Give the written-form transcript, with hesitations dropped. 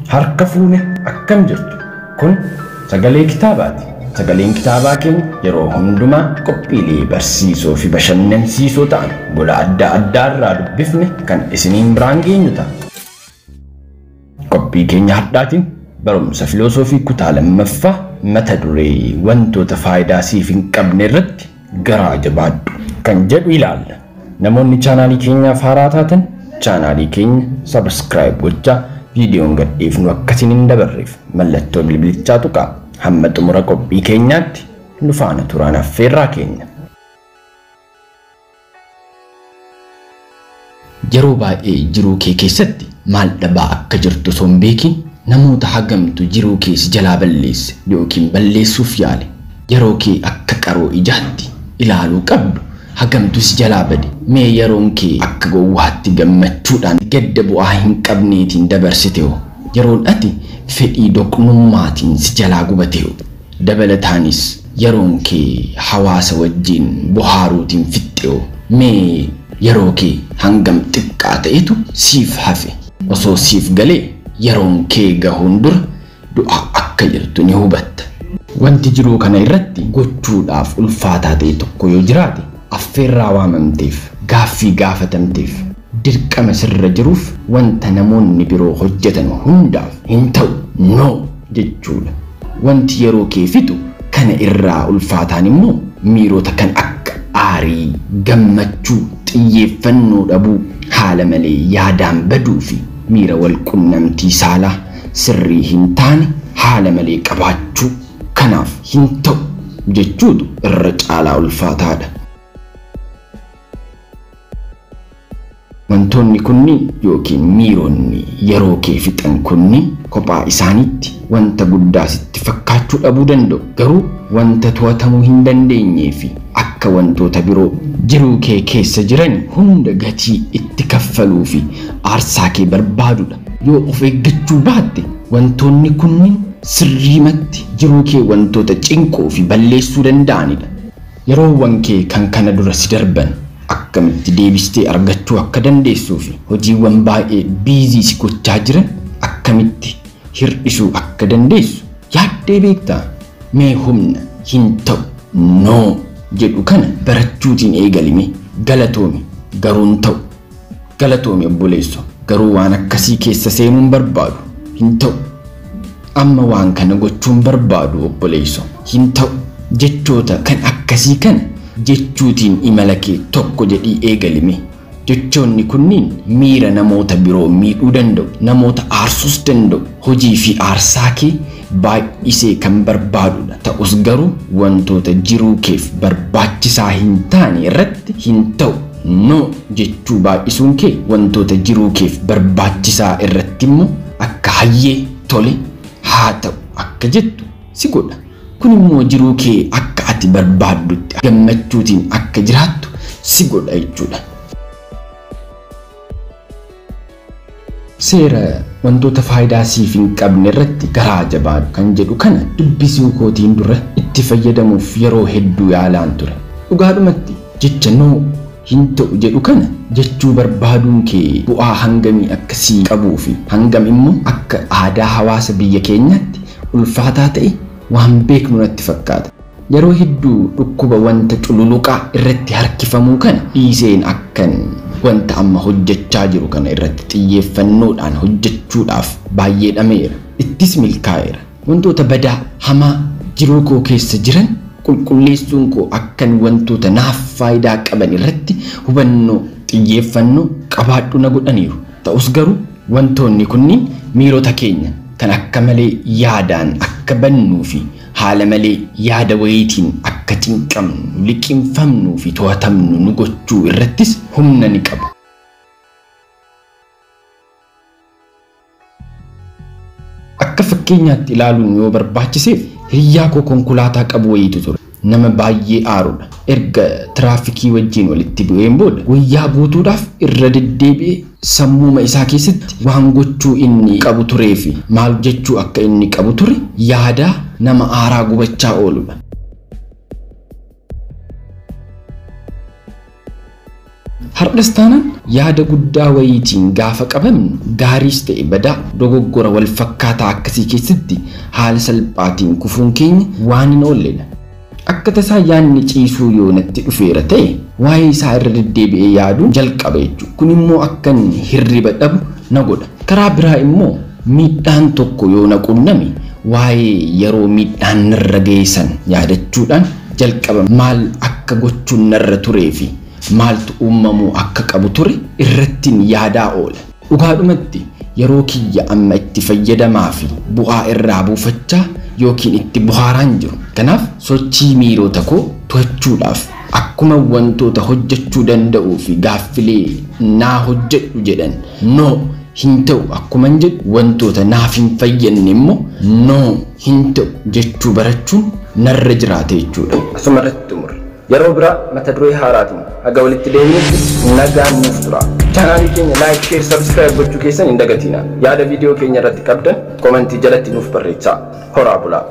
Harka fuune akkam jirtu? Kun sagalee kitaabaati. Sagaleen kitaabaa keenya yeroo hundumaa qophiilee barsiisoo fi bashannansiisoo ta'an gola adda addaa irraa dubbifne kan isiniin biraan geenyu ta'a. Qophii keenya har'aatiin barumsa filosoofii kutaa lammaffaa mata duree wantoota faayidaa siif hin qabne irratti garaa jabaadhu kan jedhu ilaalla. Namoonni chaanaalii keenyaaf haaraa taatan chaanaalii keenya subscribe gochaa viidiyoon gadhiifnu akkasiin hin dabarreef mallattoo bilbilichaa tuqaa. Hamma xumura qophii keenyaatti nu faana turaan affeerraa keenya. Yeroo baay'ee jiruu kee keessatti maal dhabaa akka jirtu osoo hin beekin namoota hagamtu jiruu kee si jalaa balleesse yookiin balleessuuf yaale. Yeroo kee akka qaroo ijaatti ilaaluu qabdu hagamtu si jalaa bade. Mee yeroon kee akka gowwaatti gammachuudhaan gadda bu'aa hin qabneetiin dabarsite hoo? Yeroon ati fedhii doqnummaatiin si jalaa gubate hoo? Dabalataanis yeroon kee hawaasa wajjin bohaaruutiin fixxe hoo? Mee yeroo kee hangam xiqqaa ta'etu siif hafe? Osoo siif galee yeroon kee gahuun dura du'aa akka jirtu ni hubatta. Wanti jiruu kana irratti gochuudhaaf ulfaataa ta'e tokko yoo jiraate affeerraa waamamteef, gaaffii gaafatamteef, dirqama sirra jiruuf wanta namoonni biroo hojjetan hundaaf hin ta'u no jechuudha. Wanti yeroo kee fixu kana irraa ulfaataan immoo miirota kan akka aarii, gammachuu, xiyyeeffannoo dhabuu, haala malee yaadaan baduu fi miira wal qunnamtii saalaa sirrii hin taane haala malee qabaachuu kanaaf hin ta'u jechuutu irra caalaa ulfaataadha. Wantoonni kunniin yookiin miironni yeroo kee fixan kunniin kophaa isaaniitti wanta guddaa sitti fakkaachuu dhabuu danda'u. Garuu wanta to'atamuu hin dandeenyee fi akka wantoota biroo jiruu kee keessa jiran hunda gatii itti kaffaluu fi aarsaa kee barbaadudha. Yoo of eeggachuu baatte wantoonni kunniin sirriimatti jiruu kee wantoota cinquu fi balleessuu danda'anidha. Yeroowwan kee kan kana dura si darban akkamitti deebistee argachuu akka dandeessuu fi hojiiwwan baay'ee biizii si gochaa jiran akkamitti hir'isuu akka dandeessu yaaddee beektaa? Mee humna hin ta'u no jedhu kana barachuutiin eegalime. Galatoomi garuu hin ta'u. Galatoomi obboleesso garuu waan akkasii keessa seenuun barbaadu hin ta'u. Amma waan kana gochuun barbaadu obboleesso hin ta'u. Jechoota kan akkasii kana jechuutiin imala kee tokko jedhii eegalime. Jechoonni kunniin miira namoota biroo miidhuu danda'u, namoota aarsuus danda'u, hojii fi aarsaa kee baay'isee kan barbaadudha. Ta'us garuu wantoota jiruu keef barbaachisaa hin taane irratti hin ta'u no jechuu baay'isuun kee wantoota jiruu keef barbaachisaa irratti immoo akka hayyee tole haa ta'u akka jettu si godha. Kun immoo jiruu kee akka ati barbaaddutti gammachuutiin akka jiraattu si godha jechuudha. Seera wantoota faayidaa siif hin qabne irratti garaa jabaadhu kan jedhu kana dubbisuu kootiin dura itti fayyadamuuf yeroo hedduu yaalaan ture. Dhugaadhumatti jecha no hin ta'u jedhu kana jechuu barbaaduun kee bu'aa hangamii akka sii qabuu fi hangam immoo akka aadaa hawaasa biyya keenyaatti ulfaataa ta'e waan beeknu natti fakkaata. Yeroo hedduu dhukkuba wanta cululuqaa irratti harkifamuu kana dhiiseen akkan wanta amma hojjechaa jiru kana irratti xiyyeeffannoodhaan hojjechuudhaaf baay'ee dhameera. Ittis milkaa'eera. Wantoota badaa hamaa jiruu koo keessa jiran qulqulleessuun koo akkan wantoota naaf faayidaa qaban irratti hubannoo xiyyeeffannoo qabaadhu na godhaniiru. Ta'us garuu wantoonni kunniin miirota keenya kan akka malee yaadaan akka bannuu fi haala malee yaada wayiitiin akka cinqamnu, liqinfamnuu fi to'atamnu nu gochuu irrattis humna ni qabu. Akka fakkeenyaatti ilaaluun yoo barbaachiseef hiriyaa koo konkolaataa qabu wayiitu ture. Nama baay'ee aarudha. Erga tiraafikii wajjin walitti bu'een booda guyyaa guutuudhaaf irra deddeebi'ee sammuuma isaa keessatti waan gochuu inni qabu turee fi maal jechuu akka inni qabu ture yaadaa nama aaraa gubachaa ooludha. Har'as taanaan yaada guddaa wayiitiin gaafa qabamnu, gaariis ta'e badaa, dogoggora wal fakkaataa akkasii keessatti haala salphaatiin kufuun keenya waan hin oolledha. Akka tasaa yaadni ciisuu yoo natti dhufeera ta'e, waa'ee isaa irra deddeebi'ee yaaduu jalqaba jechuudha. Kun immoo akkan hirriba dhabu na godha. Karaa biraa immoo miidhaan tokko yoo na qunname, waa'ee yeroo miidhaan narra ga'e san yaadachuudhaan jalqaba maal akka gochuun narra turee fi maaltu uumamuu akka qabu ture irrattiin yaadaa oola. Dhugaadhumatti yeroo kiyya amma itti fayyadamaa fi bu'aa irraa buufachaa yookiin itti bohaaraan jiru. Kanaaf sochii miirota koo to'achuudhaaf akkuma wantoota hojjechuu danda'uu fi gaaffilee naa hojjedhu jedhan "No, hin ta'u" akkuman jedhu, wantoota naaf hin fayyadne immoo "No, hin ta'u" jechuu barachuun narra jiraata jechuudha. Asuma irratti xumurre. Yeroo biraa mata duree haaraatiin haga walitti deebinutti nagaan nuuf tura. Chaanaalii keenya like, share, subscribe gochuu keessan hin dagatinaa. Yaada viidiyoo keenya irratti qabdan komentii jalatti nuuf barreessaa. Horaa bulaa.